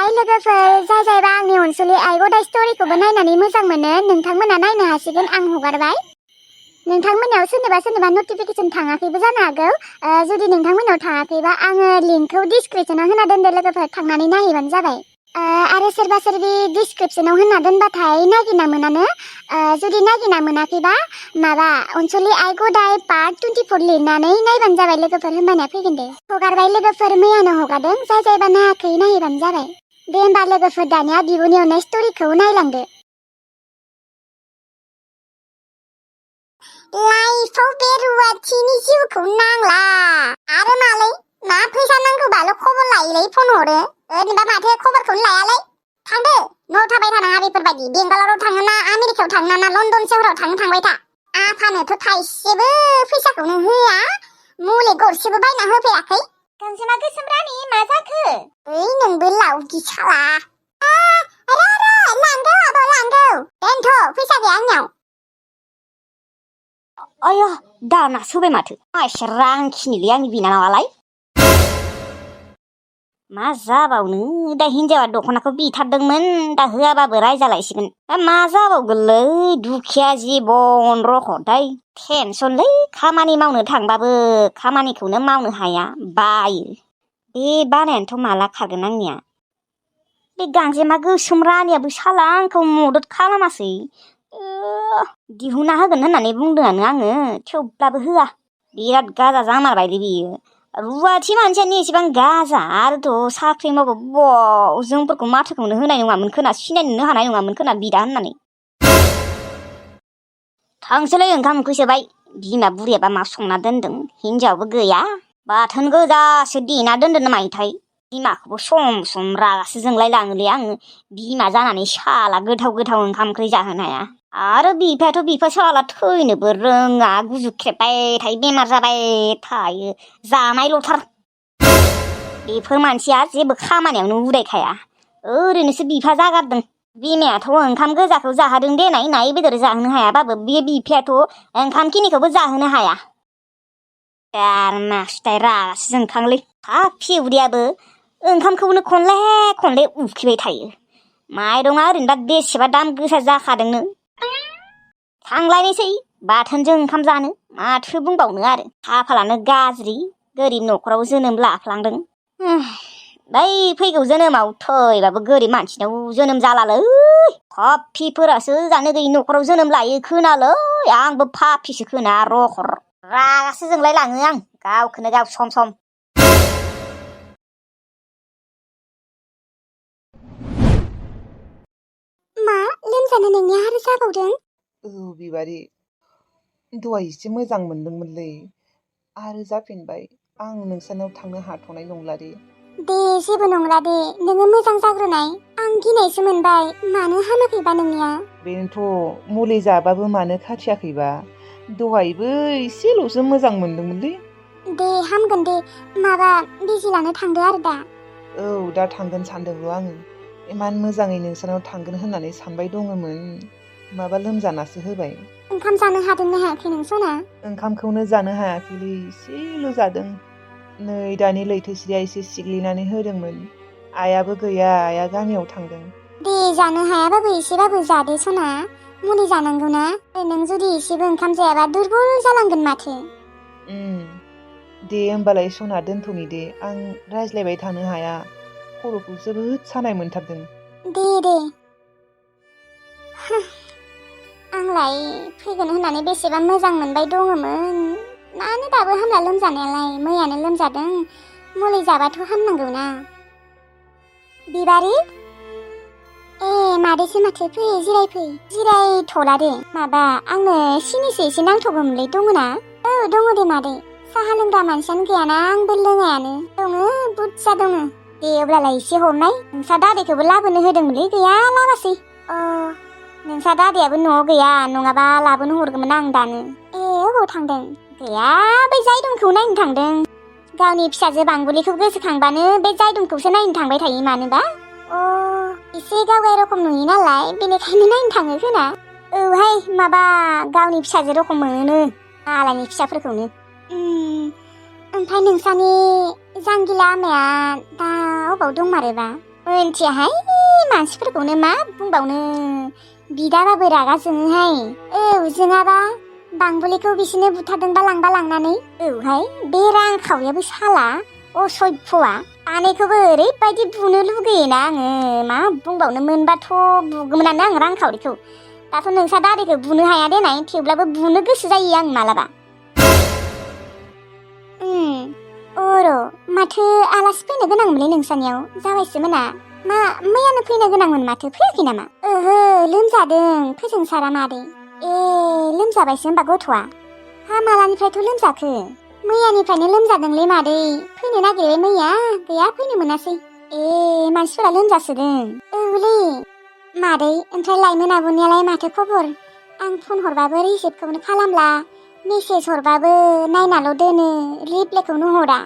हाय लोगोफोर जाय जायबा आंनि अनसुलि आइ गदाय स्ट'रिखौबो नायनानै मोजां मोनो नोंथांमोना नायनो हासिगोन आं हगारबाय। नोंथांमोननाव सोरनोबा नटिफिकेसन थाङाखैबो जानो हागौ। जुदि नोंथांमोननाव थाङाखैबा आङो लिंकखौ डिसक्रिपसनाव होना दोनदो लोगोफोर थांनानै नायहैबानो जाबाय। आरो सोरबा सोरबि डिसक्रिपसनाव होना दोनबाथाय नागिरना मोनानो। जुदि नागिरना मोनाखैबा माबा अनसुलि आइ गदाय पार्ट 24 लिरनानै नायबानो जाबाय लोगोफोर होमबाना फैगोन दे। हगारबाय लोगोफोर मैयानो हगारदों जाय जायबा नायाखै नायहैबानो जाबाय। दे होमबा लोगोफोर दानिया बिब'नि अननाय स्ट'रिखौ नायलांदो। लाइफआव बे रुवाथिनि जिउखौ नांला आरो मालै मा फैसा नांगौबाल' खबर लायोलै फन हरो ओरैनोबा माथो खबरखौनो लायालै। थांदो न' थाबाय थानाङा बेफोरबायदि बेंगालराव थाङो ना आमेरिकायाव थाङो ना लन्दन सोहोराव थांबाय था। आफानोथ' थाइसेबो फैसाखौनो होआ मुलि गरसेबो बायना होफैयाखै। गांजेमा गोसोम रानि मा जाखो? ओइ नोंबो लावदि साला। लांगौ आब' लांगौ दोनथ' फैसा गैया आंनियाव। आया दाना सोबाय माथो एसे रांखिनिलै आंनि बिनानावालाय। मा जाबावनो दा हिनजावा दख'नाखौ बिथारदोंमोन दा होआबाबो रायजालायसिगोन। दा मा जाबावगोनलै दुखिया जिबन रख'दाय टेनसनलै खामानि मावनो थांबाबो खामानिखौनो मावनो हाया बायो। बे बानायानोथ' माला खारगोन आंनिया। बे गांजेमा गोसोम रानियाबो साला आंखौ मदद खालामासै। दिहुना होगोन होननानै बुंदोंआनो आङो थेवब्लाबो होआ। बिराद गाजा जामारबायलै बियो। रुवाथि मानसियानो एसेबां गाजा आरोथ' साख्रि मावबा जोंफोरखौ माथोखौनो होनाय नङामोन खोना सिनायनोनो हानाय नङामोन खोना बिदा होननानै। थांसैलै ओंखाम उखैसोबाय। बिमा बुरियाबा मा संना दोनदों हिनजावबो गैया बाथोन गोजासो देना दोनदों नामायोथाय। बिमाखौबो सम सम रागासो जोंलाय लाङोलै आङो बिमा जानानै साला गोथाव गोथाव ओंखाम ओंख्रि जाहोनो हाया। आरो बिफायाथ' बिफा साला थैनोबो रोङा गुजुख्रेबबाय थायो बेमार जाबाय थायो जानायल'थार। बेफोर मानसिया जेबो खामानियावनो उदायखाया ओरैनोसो बिफा जागारदों। बिमायाथ' ओंखाम गोजाखौ जाहोदों देनाय नाय बेदर जाहोनो हायाबाबो बे बिफायाथ' ओंखाम खिनिखौबो जाहोनो हाया। मासुदाय रागासो जोंखांलै फाफि उदैयाबो ओंखामखौनो खनले उखैबाय थायो। माइरङा ओरैनो दा बेसेबा दाम गोसा जाखादोंनो। थांलायनोसै बाथोनजों ओंखाम जानो माथो बुंबावनो आरो खाफालानो गाज्रि गोरिब न'खराव जोनोम लाफ्लांदों। बै फैगौ जोनोमाव थैबाबो गोरिब मानसिनाव जोनोम जालालै फाफिफोरासो जानो गैयि न'खराव जोनोम लायो खोनालै आंबो फाफिसो खोना रखर रागासो जोंलाय लाङो आं गावखौनो गाव सम सम। मा लोमजानो नोंनिया आरो जाबावदों? बिबारि दहाय एसे मोजां मोनदोंमोनलै आरो जाफिनबाय। आं नोंसानाव थांनो हाथ'नाय नंला दे। दे जेबो नंला दे नोङो मोजां जाग्रोनाय आं गिनायसो मोनबाय मानो हामाखैबा नोंनिया? बेनोथ' मुलि जाबाबो मानो खाथियाखैबा दहायबो एसेल'सो मोजां मोनदोंमोनलै। दे हामगोन दे माबा बिजि लानो थांदो आरो दा। औ दा थांगोन सानदोंल' आङो इमान मोजाङै नोंसानाव थांगोन होननानै सानबाय दङमोन माबा लोमजानासो होबाय। ओंखाम जानो हादोंना हायाखै नों सना? ओंखामखौनो जानो हायाखैलै एसेल' जादों। नै दानि लैथोस्रिया एसे सिग्लिनानै होदोंमोन। आइयाबो गैया आइया गामियाव थांदों। दे जानो हायाबाबो एसेबाबो जादो सना मुलि जानांगौना। नों जुदि एसेबो ओंखाम जायाबा दुरबल जालांगोन माथो। दे होमबालाय सना दोनथ'नि दे आं रायज्लायबाय थानो हाया खर'खौ जोबोद सानाय मोनथारदों। दे आंलाय फैगोन होननानै बेसेबा मोजां मोनबाय दङमोन मानो दाबो हामला लोमजानायालाय मैयानो लोमजादों मुलि जाबाथ' हामनांगौ ना। बिबारि मादैसो माथो फै जिरायफै। जिरायथ'ला दे माबा आंनो सिनिसो एसे नांथ'गौमोनलै दङना? औ दङ दे मादै साहा लोंग्रा मानसियानो गैयाना आंबो लोङायानो। दङ बुरजा दङ। दे अब्लालाय एसे हरनाय नोंसा दादैखौबो लाबोनो होदोंमोनलै गैया लाबासै। नोंसा दादैयाबो न'आव गैया नङाबा लाबोनो हरगौमोन आं दानो। अबाव थांदों? गैया बै जायदुमखौ नायनो थांदों। गावनि फिसाजो बांबुलिखौ गोसोखांबानो बे जायदुमखौसो नायनो थांबाय थायो मानोबा। एसे गावगाय रखम नुयो नालाय बेनिखायनो नायनो थाङो खोना। औहाय माबा गावनि फिसाजो रखम मोनो मालायनि फिसाफोरखौनो। ओमफ्राय नोंसानि जांगिला आमाया दा अबाव दंमारोबा? मोनथियाहाय मानसिफोरखौनो मा बुंबावनो बिदाबाबो रागा जोङोहाय। औ जोङाबा बांबुलिखौ बिसोरनो बुथारदोंबा लांबा लांनानै औहाय बे रांखावरियाबो साला असभ्यआ आनैखौबो ओरैबायदि बुनो लुगैयोना आङो मा बुंबावनो मोनबाथ' बुगौमोनानो आं रांखावरिखौ। दाथ' नोंसा दादैखौ बुनो हाया देनाय थेवब्लाबो बुनो गोसो जायो आं मालाबा। अर' माथो आलासि फैनो गोनांमोनलै नोंसानियाव जाबायसो मोना मा मैयानो फैनो गोनांमोन माथो फैयाखै नामा? ओहो लोमजादों फोजोंसारा मादै। ए लोमजाबायसो होनबा गथ'आ? हा मालानिफ्रायथ' लोमजाखो? मैयानिफ्रायनो लोमजादोंलै मादै फैनो नागिरबाय मैया गैया फैनो मोनासै। ए मानसिफोरा लोमजासोदों? औलै मादै ओमफ्राय लाइमोन आब'नियालाय माथो खबर? आं फन हरबाबो रिसिभखौनो खालामला मेसेज हरबाबो नायनाल' दोनो रिप्लाइखौनो हरा।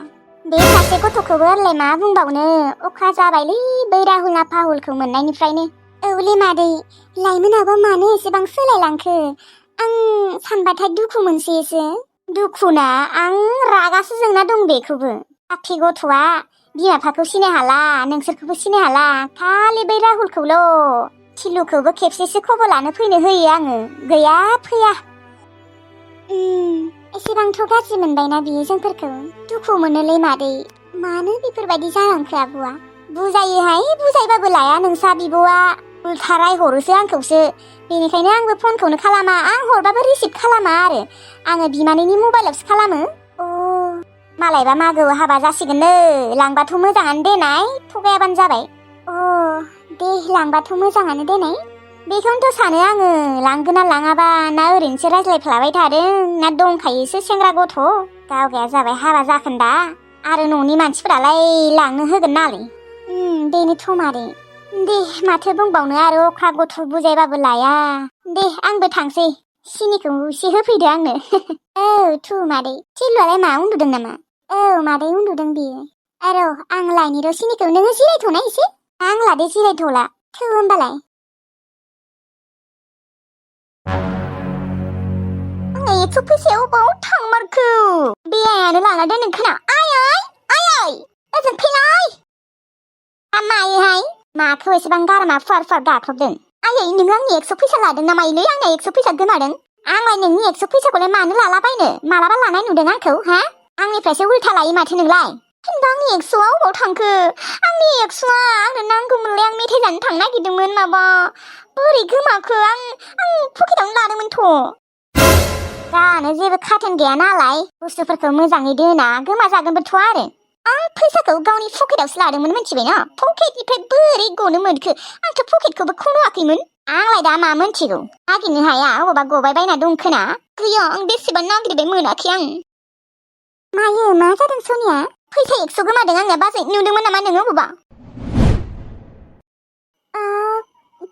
बे सासे गथ'खौबो आरलाय मा बुंबावनो अखा जाबायलै बै राहुल फाहुलखौ मोननायनिफ्रायनो। औलै मादै लाइमोन आब'a मानो एसेबां सोलायलांखो आं सानबाथाय दुखु मोनसैसो। दुखुना आं रागासो जोंना दं बेखौबो। आखि गथ'आ बिमा बिफाखौ सिनाय हाला नोंसोरखौबो सिनाय हाला खालि बै राहुलखौल'। थिलुखौबो खेबसेसो खबर लानो फैनो होयो आङो गैया फैया। एसेबांथ' गाज्रि मोनबायना बियो जोंफोरखौ दुखु मोनोलै मादै मानो बेफोरबायदि जालांखो आब'आ। बुजायोहाय बुजायबाबो लाया नोंसा बिब'आ उल्था रायहरोसो आंखौसो। बेनिखायनो आंबो फनखौनो खालामा आं हरबाबो रिसिभ खालामा आरो आङो बिमानैनि मबाइलावसो खालामो। अ मालायबा मागोआव हाबा जासिगोननो लांबाथ' मोजाङानो देनाय थगायाबानो जाबाय। अ दे लांबाथ' मोजाङानो देनाय बेखौनोथ' सानो आङो लांगोना लाङाबा ना ओरैनोसो रायज्लायफ्लाबाय थादों ना दंखायोसो सेंग्रा गथ' गावगाया जाबाय हाबा जाखोन्दा आरो न'नि मानसिफोरालाय लांनो होगोन नालाय। बेनोथ' मादै दे माथो बुंबावनो आरो अख्रा गथ' बुजायबाबो लाया। दे आंबो थांसै सिनिखौ एसे होफैदो आंनो। औ थु मादै थिलुआलाय मा उन्दुदों नामा? औ मादै उन्दुदों बियो। आरो आं लायनि र' सिनिखौ नोङो जिरायथ'ना एसे। आं लादे जिरायथ'ला थु होमबालाय। आंना एक्स' फैसाया अबाव थांमारखो बे आयानो लाना दोनदों खोना। आयै आयै ओजों फैलाय। मायोहाय माखौ एसेबां गारामा फुवार फुवार गाख्रबदों? आयै नों आंनि एक्स' फैसा लादों ना मायोलै आंना एक्स' फैसा गोमादों। आंलाय नोंनि एक्स' फैसाखौलाय मानो लालाबायनो मालाबा लानाय नुदों आंखौ हा? आंनिफ्रायसो उल्था लायो माथो नोंलाय। होनबा आंनि एक्स'आ अबाव थांखो? आंनि एक्स'आ आंनो नांगौमोनलाय आं मेथाइ जानो थांनो नागिरदोंमोन माबा बोरै गोमाखो आं पकेटावनो लादोंमोनथ'। जानो जेबो खाथेन गैया नालाय बुस्थुफोरखौ मोजाङै दोना गोमा जागोनबोथ' आरो। आं फैसाखौ गावनि पकेटावसो लादोंमोन मिथिबायना पकेटनिफ्राय बोरै गनो मोनखो आंथ' पकेटखौबो खन'वाखैमोन। आंलाय दा मा मोनथिगौ नागिरनो हाया अबावबा गबाय बायना दंखोना। गैया आं बेसेबां नागिरबाय मोनाखै आं। मायो मा जादों सनिया? फैसा एक्स' गोमादों आंना बाजै नुदोंमोन नामा नोङो अबावबा?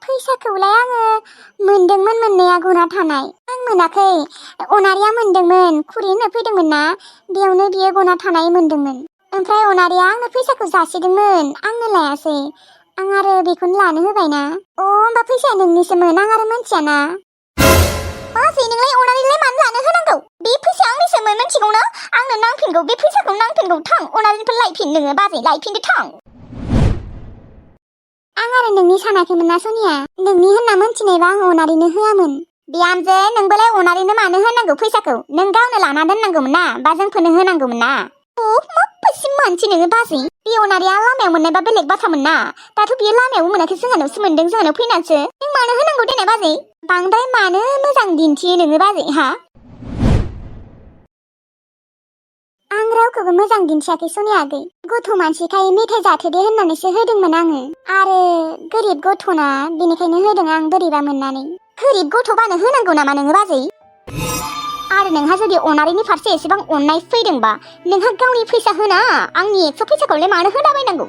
फैसाखौलाय आङो मोनदोंमोन मोननाया गना थानाय आं मोनाखै। अनारिया मोनदोंमोन खुरै होनो फैदोंमोन ना बेयावनो बियो गना थानाय मोनदोंमोन। ओमफ्राय अनारिया आंनो फैसाखौ जासिदोंमोन आंनो लायासै आं आरो बेखौनो लानो होबायना। होमबा फैसाया नोंनिसोमोन आं आरो मोनथियाना। बाजै नोंलाय अनारिलाय मानो लानो होनांगौ? बे फैसाया आंनिसोमोन मोनथिगौ ना? आंनो नांफिनगौ बे फैसाखौ नांफिनगौ थां अनारिनिफ्राय लायफिन नोङो बाजै लायफिनदो थां। आं आरो नोंनि सानाखैमोन ना सनिया नोंनि होनना मोनथिनायबा आं अनारिनो होआमोन। बिहामजो नोंबोलाय अनारिनो मानो होनांगौ फैसाखौ नों गावनो लाना दोननांगौमोन ना बा जोंफोरनो होनांगौमोन ना। माबेसे मानसि नोङो बाजै बे अनारिया लामायाव मोननायबा बेलेग बाथ्रामोन ना दाथ' बियो लामायावबो मोनाखै जोंहानावसो मोनदों जोंहानाव फैनानैसो नों मानो होनांगौ देनाय बाजै बांद्राय मानो मोजां दिन्थियो नोङो बाजै हा? आं रावखौबो मोजां दिन्थियाखै सनिया आगै गथ' मानसिखाय मेथाइ जाथोदे होननानैसो होदोंमोन आङो आरो गोरिब गथ'ना बेनिखायनो होदों आं बोरैबा मोननानै। गोरिब गथ'बानो होनांगौ नामा नोङो बाजै? आरो नोंहा जुदि अनारिनि फारसे एसेबां अननाय फैदोंबा नोंहा गावनि फैसा होना आंनि एक्स' फैसाखौलाय मानो होलाबायनांगौ?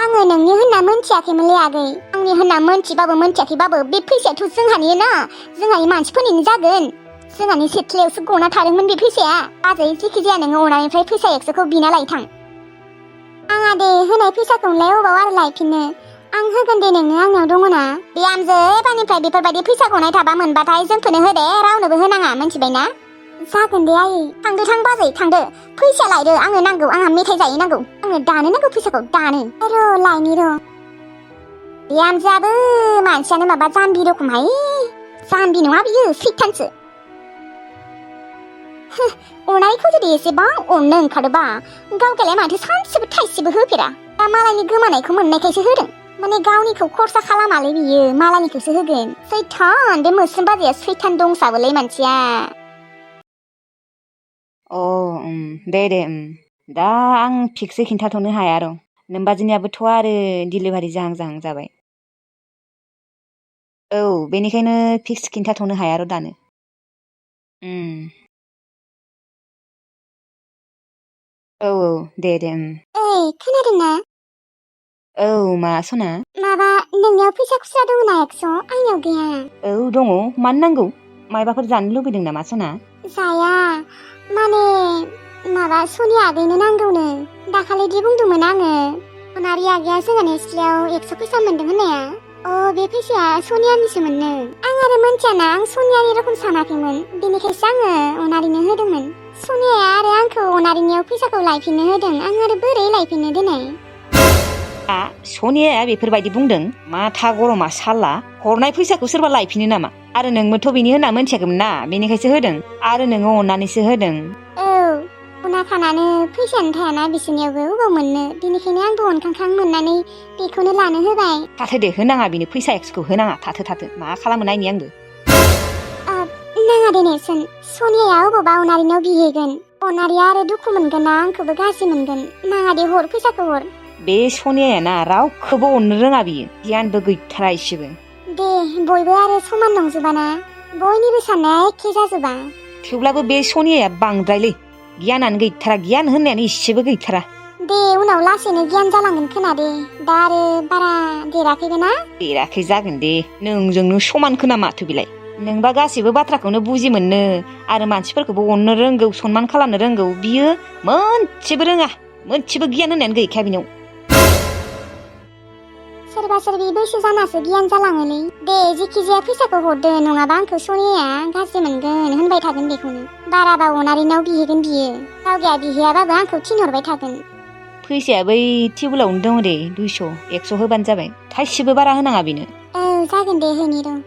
आङो नोंनि होनना मोनथियाखैमोनलै आगै आंनि होनना मोनथिबाबो मोनथियाखैबाबो बे फैसायाथ' जोंहानि ना जोंहानि मानसिफोरनिनो जागोन। जोंहानि सिथ्लायावसो गना थादोंमोन बे फैसाया। बाजै जेखि जाया नोङो अनारिनिफ्राय फैसा एक्स'खौ बिना लायथां। आंहा दे होनाय फैसाखौलाय अबाव आरो लायफिननो आं होगोन दे नोंनो आंनाव दङना। बिहामजो एबारनिफ्राय बेफोरबायदि फैसा गनाय थाबा मोनबाथाय जोंफोरनो होदे रावनोबो होनाङा मोनथिबायना। जागोन दे आयै। थांदो थां बाजै थांदो फैसा लायदो आंनो नांगौ आंहा मेथाइ जायो नांगौ। आंनो दानो नांगौ फैसाखौ दानो र' लायनि र' बिहामजोआबो मानसियानो माबा जाम्बि रखमहाय जाम्बि नङा बियो सैथानसो अनायखौ जुदि एसेबां अननो ओंखारोबा गावगालाय माथो सानसेबो थाइसेबो होफेरा दा मालायनि गोमानायखौ मोननायखायसो होदों माने गावनिखौ खरसा खालामालै बियो मालायनिखौसो होगोन सैथान बे मोस्रोम बाजैया सैथान दंसाबोलै मानसिया अ दे दा आं फिक्सै खिन्थाथ'नो हाया र' नोमबाजैनियाबोथ' आरो डिलिभारि जाहां जाबाय औ बेनिखायनो फिक्स खिन्थाथ'नो हाया र' दानो औ दे ओइ खोनादोंना औ मा सना माबा नोंनियाव फैसा खुस्रा दङ ना 100 आंनियाव गैया औ दङ मानो नांगौ मायबाफोर जानो लुबैदों नामा सना जाया माने माबा सनि आगैनो नांगौनो दाखालिदि बुंदोंमोन आङो अनारि आगैया जोंहानि सिथ्लायाव 100 फैसा मोनदों होननाया बे फैसाया सनियानिसोमोननो आं आरो मोनथियाना आं सनियानि रखम सानाखैमोन बेनिखायसो आङो अनारिनो होदोंमोन सनियाया आरो आंखौ अनारिनियाव फैसाखौ लायफिननो होदों आं आरो बोरै लायफिननो दिनै सनियाया बेफोरबायदि बुंदों माथा गरमा साला हरनाय फैसाखौ सोरबा लायफिनो नामा आरो नोंबोथ' बिनि होनना मोनथियाखैमोन ना बेनिखायसो होदों आरो नोङो अननानैसो होदों औ अना थानानै फैसायानो थायाना बिसोरनियावबो अबाव मोननो बेनिखायनो आंबो अनखांखां मोननानै बेखौनो लानो होबाय थाथो दे होनाङा बिनो फैसा 100खौ होनाङा थाथो मा खालामो नायनि आंबो नाङा दे नेरसोन सनियाया अबावबा अनारिनाव बिहैगोन अनारिया आरो दुखु मोनगोन ना आंखौबो गाज्रि मोनगोन नाङा दे हर फैसाखौ हर बे सनियाया ना रावखौबो अननो रोङा बियो गियानबो गैथारा इसेबो दे बयबो आरो समान नंजोबाना बयनिबो साननाया एखे जाजोबा थेवब्लाबो बे सनियाया बांद्रायलै गियानानो गैथारा गियान होननायानो इसेबो गैथारा दे उनाव लासैनो गियान जालांगोन खोना दे दा आरो बारा देराखैबो ना देराखै जागोन दे नोंजोंनो समान खोना माथो बिलाय नोंबा गासैबो बाथ्राखौनो बुजि मोननो आरो मानसिफोरखौबो अननो रोंगौ सनमान खालामनो रोंगौ बियो मोनसेबो रोङा मोनसेबो गियान होननायानो गैखाया बिनाव सोरबा सोरबि बैसो जानासो गियान जालाङोलै दे जेखि जाया फैसाखौ हरदो नङाबा आंखौ सनियाया गाज्रि मोनगोन होनबाय थागोन बेखौनो बाराबा अनारिनाव बिहैगोन बियो गावगाया बिहैयाबाबो आंखौ थिनहरबाय थागोन फैसाया बै टेबोलावनो दङ दे 200 100 होबानो जाबाय थाइसेबो बारा होनाङा बेनो जागोन दे होनि र'